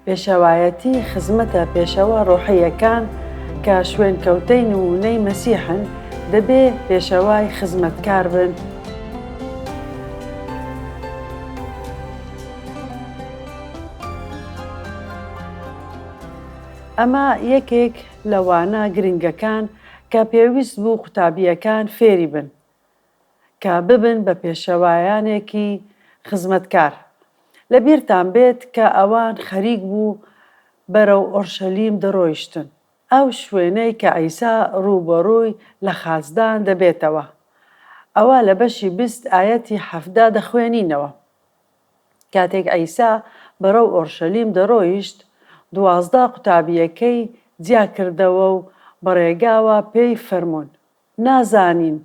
پێشەوایەتی خزمەتە پێشەوا ڕۆحییەکان کە شوێنکەوتەی نموونەی مەسیحن، دەبێ پێشەوای خزمەتکار بن. ئەمە یەکێک لە وانە گرنگەکان کە پێویست بوو قوتابییەکان فێری بن. کە ببن بە پێشەوایانێکی خزمەتکار. لە بیرتان بێت کە ئەوان خەریک بوو بەرەو ئۆرشەلیم دەڕۆیشتن، ئەو شوێنەی کە عیسا ڕووبەڕووی لە خاچدان دەبێتەوە. ئەوە لە بەشی 20 ئایەتی 17 دەخوێنینەوە. کاتێک عیسا بەرەو ئۆرشەلیم دەڕۆیشت، 12 قوتابییەکەی جیا کردەوە و بە ڕێگاوە پێی فەرموون. نازانین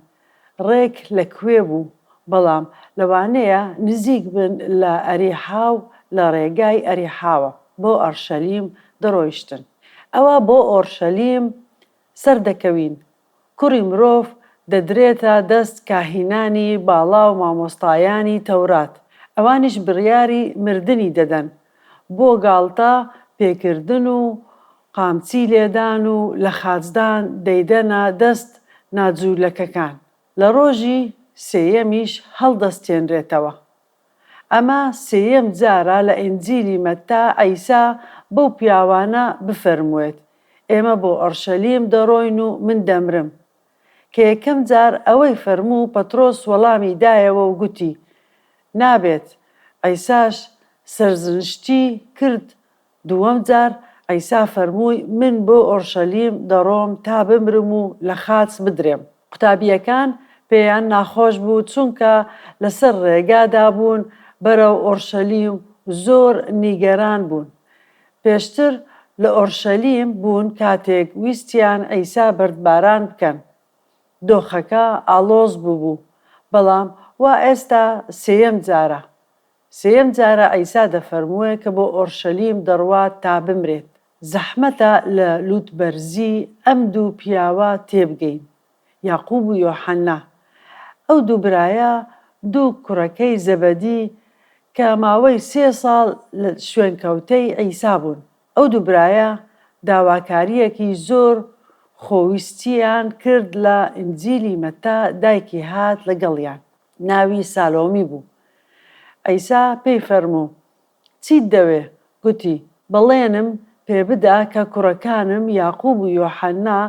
ڕێک لە کوێ بوو، بەڵام لەوانەیە نزیک بن لە ئەریحا و لە ڕێگای ئەریحاوە بۆ ئەڕشەلیم دەڕۆیشتن. ئەوا بۆ ئۆرشەلیم سەردەکەوین، کوڕی مرۆڤ دەدرێتە دەست کاهینانی باڵا و مامۆستایانی تەورات، ئەوانیش بڕیاری مردنی دەدەن، بۆ گاڵتە پێکردن و قامچی لێدان و لە خاچدان دەیدەنە دەست ناجوولەکەکان، لە ڕۆژی سێیەمیش هەڵدەستێنرێتەوە. ئەمە سێیەم جارە لە ئینجیلی مەتا عیسا بەو پیاوانە بفەرموێت، ئێمە بۆ ئۆرشەلیم دەڕۆین و من دەمرم. کە یەکەم جار ئەوەی فەرموو پەترۆس وەڵامی دایەوە و گوتی، نابێت، عیساش سەرزنشتی کرد دووەم جار عیسا فەرمووی، من بۆ ئۆرشەلیم دەڕۆم تا بمرم و لە خاچ بدرێم. قوتابییەکان پێیان ناخۆش بوو، چونکە لەسەر ڕێگادا بوون بەرەو ئۆرشەلیم و زۆر نیگەران بوون. پێشتر لە ئۆرشەلیم بوون کاتێک ویستیان عیسا بەردباران بکەن. دۆخەکە ئاڵۆز بووبوو، بەڵام وا ئێستا سێیەم جارە. سێیەم جارە عیسا دەفەرموێ کە بۆ ئۆرشەلیم دەڕوات تا بمرێت. زەحمەتە لە لووتبەرزی ئەم دوو پیاوە تێبگەین، یاقوب و یۆحەنا. ئەو دوو برایە دوو کوڕەکەی زەبەدی کە ماوەی سێ ساڵ شوێنکەوتەی عیسا بوون. ئەو دوو برایە داواکارییەکی زۆر خۆویستییان کرد لە ئینجیلی مەتا دایکی هات لەگەڵیان. ناوی سالۆمی بوو. عیسا پێی فەرموو، چیت دەوێ؟ گوتی، بەڵێنم پێ بدە کە کوڕەکانم یاقوب و یۆحەنا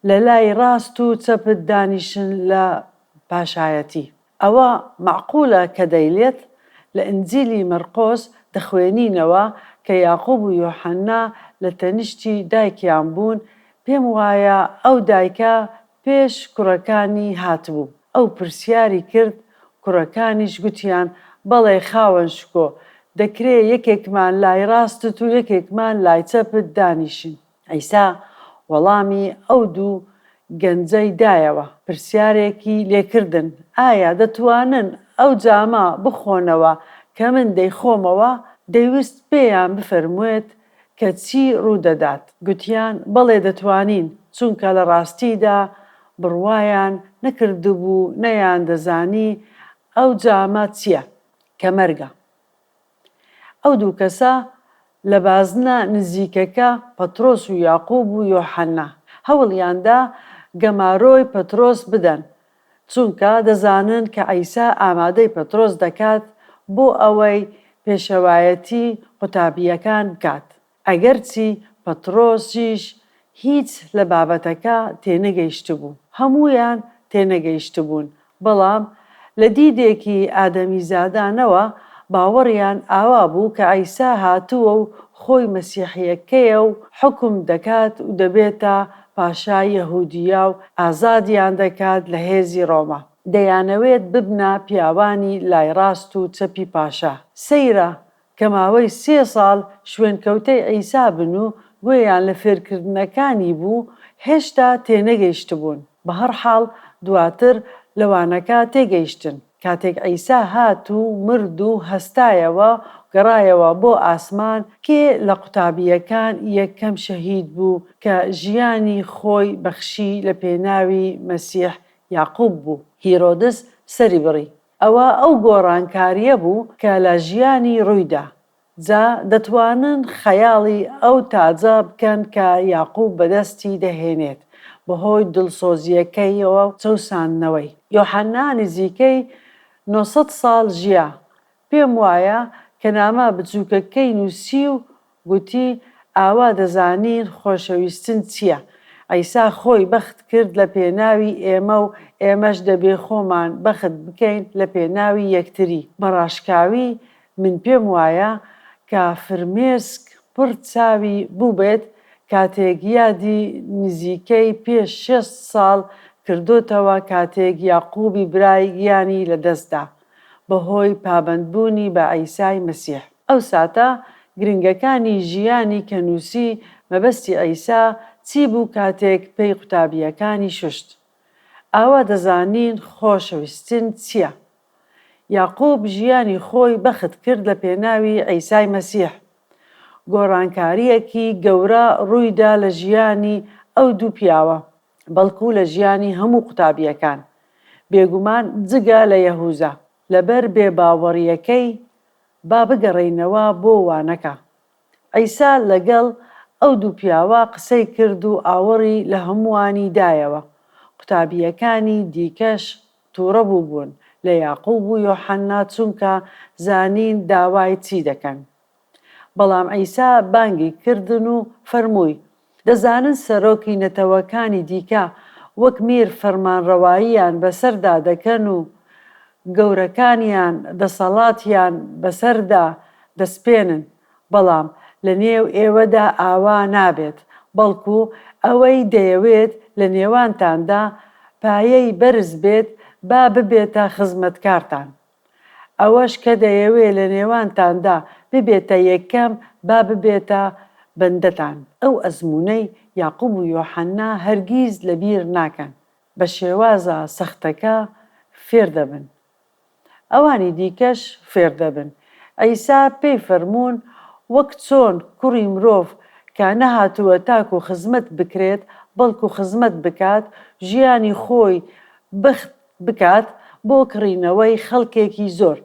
لە لای ڕاست و چەپت دانیشن لە پاشایەتی. ئەوە مەعقولە کە دەیلێت؟ لە ئینجیلی مەرقۆس دەخوێنینەوە کە یاقوب و یۆحەنا لە تەنیشتی دایکیان بوون، پێم وایە ئەو دایکە پێش کوڕەکانی هاتبوو. ئەو پرسیاری کرد، کوڕەکانیش گوتیان، بەڵێ خاوەن شکۆ، دەکرێ یەکێکمان لای ڕاستت و یەکێکمان لای چەپت دانیشین. عیسا وەڵامی ئەو دوو گەنجەی دایەوە، پرسیارێکی لێکردن، ئایا دەتوانن ئەو جامە بخۆنەوە کە من دەیخۆمەوە؟ دەیوست پێیان بفەرموێت کە چی ڕوودەدات؟ گوتیان، بەڵێ دەتوانین، چونکە لە ڕاستیدا بڕوایان نەکردبوو، نەیاندەزانی ئەو جامە چییە کە مەرگە. ئەو دوو کەسە لە بازنە نزیکەکە، پەترۆس و یاقوب و یۆحەنا، هەوڵیاندا گەمارۆی پەترۆس بدەن، چونکە دەزانن کە عیسا ئامادەی پەترۆس دەکات بۆ ئەوەی پێشەوایەتی قوتابییەکان بکات، ئەگەرچی پەترۆسیش هیچ لە بابەتەکە تێنەگەیشتبوو، هەموویان تێنەگەیشتبوون، بەڵام لە دیدێکی ئادەمیزادانەوە باوەڕیان ئاوا بوو کە عیسا هاتووە و خۆی مەسیحییەکەیە و حوکم دەکات و دەبێتە پاشای یەهودیا و ئازادیان دەکات لە هێزی ڕۆما. دەیانەوێت ببنە پیاوانی لای ڕاست و چەپی پاشا. سەیرە کە ماوەی سێ ساڵ شوێنکەوتەی عیسا بن و گوێیان لە فێرکردنەکانی بوو، هێشتا تێنەگەیشتبوون. بەهەڕحاڵ دواتر لە وانەکە تێگەیشتن. کاتێک عیسا هات و مرد و هەستایەوە و گەڕایەوە بۆ ئاسمان، کێ لە قوتابییەکان یەکەم شەهید بوو کە ژیانی خۆی بەخشی لە پێناوی مەسیح؟ یاقوب بوو. هیرۆدس سەری بڕی. ئەوە ئەو گۆڕانکارییە بوو کە لە ژیانی ڕوویدا. جا دەتوانن خەیاڵی ئەو تاجە بکەن کە یاقوب بەدەستی دەهێنێت بەهۆی دڵسۆزییەکەیەوە و چەوساندنەوەی. یۆحەنا نزیکەی 900 ساڵ ژیا. پێم وایە کە نامە بچووکەکەی نووسی و گوتی، ئاوا دەزانین خۆشەویستن چییە. عیسا خۆی بەخت کرد لە پێناوی ئێمە و ئێمەش دەبێ خۆمان بەخت بکەین لە پێناوی یەکتری. بە ڕاشکاوی من پێم وایە کە فرمێسک پڕ چاوی بووبێت کاتێک یادی نزیکەی پێش 60 ساڵ کردۆتەوە کاتێک یاقوبی برای گیانی لەدەستدا بەهۆی پابەندبوونی بە عیسای مەسیح. ئەو ساتە گرنگەکانی ژیانی کە نووسی مەبەستی عیسا چی بوو کاتێک پێی قوتابییەکانی شوشت؟ ئاوا دەزانین خۆشەویستن چییە؟ یاقوب ژیانی خۆی بەخت کرد لە پێناوی عیسای مەسیح. گۆڕانکارییەکی گەورە ڕوویدا لە ژیانی ئەو دوو پیاوە، بەڵکو لە ژیانی هەموو قوتابییەکان، بێگومان جگە لە یەهوزا. لەبەر بێ باوەڕییەکەی، با بگەڕێینەوە بۆ وانەکە. عیسا لەگەڵ ئەو دوو پیاوە قسەی کرد و ئاوڕی لە هەمووانی دایەوە. قوتابییەکانی دیکەش توڕە بووبوون لە یاقوب و یۆحەنا چونکە زانین داوای چی دەکەن. بەڵام عیسا بانگی کردن و فەرمووی، دەزانن سەرۆکی نەتەوەکانی دیکە وەک میر فەرمانڕەواییان بەسەردا دەکەن و گەورەکانیان دەسەڵاتیان بەسەردا دەسپێنن، بەڵام لەنێو ئێوەدا ئاوا نابێت، بەڵکو ئەوەی دەیەوێت لە نێوانتاندا پایەی بەرز بێت با ببێتە خزمەتکارتان. ئەوەش کە دەیەوێ لە نێوانتاندا ببێتە یەکەم با ببێتە بەندەتان. ئەو ئەزموونەی یاقوب و یۆحەنا هەرگیز لەبیر ناکەن. بە شێوازە سەختەکە فێر دەبن. ئەوانی دیکەش فێر دەبن. عیسا پێی فەرموون، وەک چۆن کوڕی مرۆڤ کە نەهاتووە تاکو خزمەت بکرێت، بەڵکو خزمەت بکات، ژیانی خۆی بەخت بکات بۆ کڕینەوەی خەڵکێکی زۆر.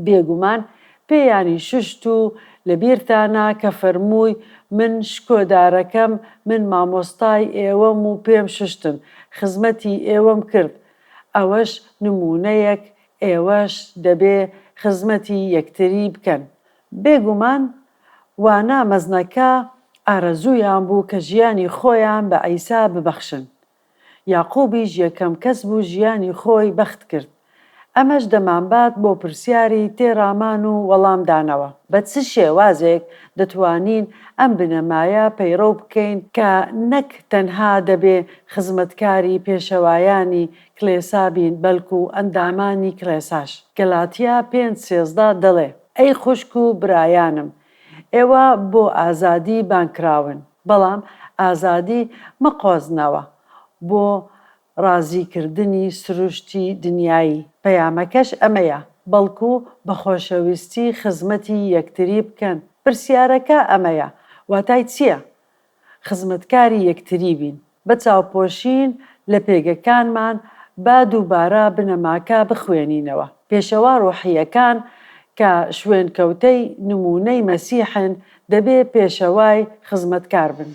بێگومان پێیانی شوشت و لەبیرتانە کە فەرمووی من شکۆدارەکەم من مامۆستای ئێوەم و پێم شوشتن خزمەتی ئێوەم کرد ئەوەش نموونەیەک ئێوەش دەبێ خزمەتی یەکتری بکەن. بێگومان وانە مەزنەکە ئارەزوویان بوو کە ژیانی خۆیان بە عیسا ببەخشن. یاقوبیش یەکەم کەس بوو ژیانی خۆی بەخت کرد. ئەمەش دەمانبات بۆ پرسیاری تێڕامان و وەڵامدانەوە. بە چ شێوازێک دەتوانین ئەم بنەمایە پەیڕەو بکەین کە نەک تەنها دەبێ خزمەتکاری پێشەوایانی کڵێسا بین بەلکو ئەندامانی کڵێساش؟ گەلاتیا پێنج 13 دەڵێ، ئەی خوشک و برایانم، ئێوە بۆ ئازادی بانگکراون، بەڵام ئازادی مەقۆزنەوە بۆ ڕازیکردنی سروشتی دنیایی. پەیامەکەش ئەمەیە، بەڵکو بە خۆشەویستی خزمەتی یەکتری بکەن. پرسیارەکە ئەمەیە، واتای چییە خزمەتکاری یەکتری بین؟ بە چاوپۆشین لە پێگەکانمان با دووبارە بنەماکە بخوێنینەوە. پێشەوا ڕۆحییەکان کە شوێنکەوتەی نموونەی مەسیحن، دەبێ پێشەوای خزمەتکار بن.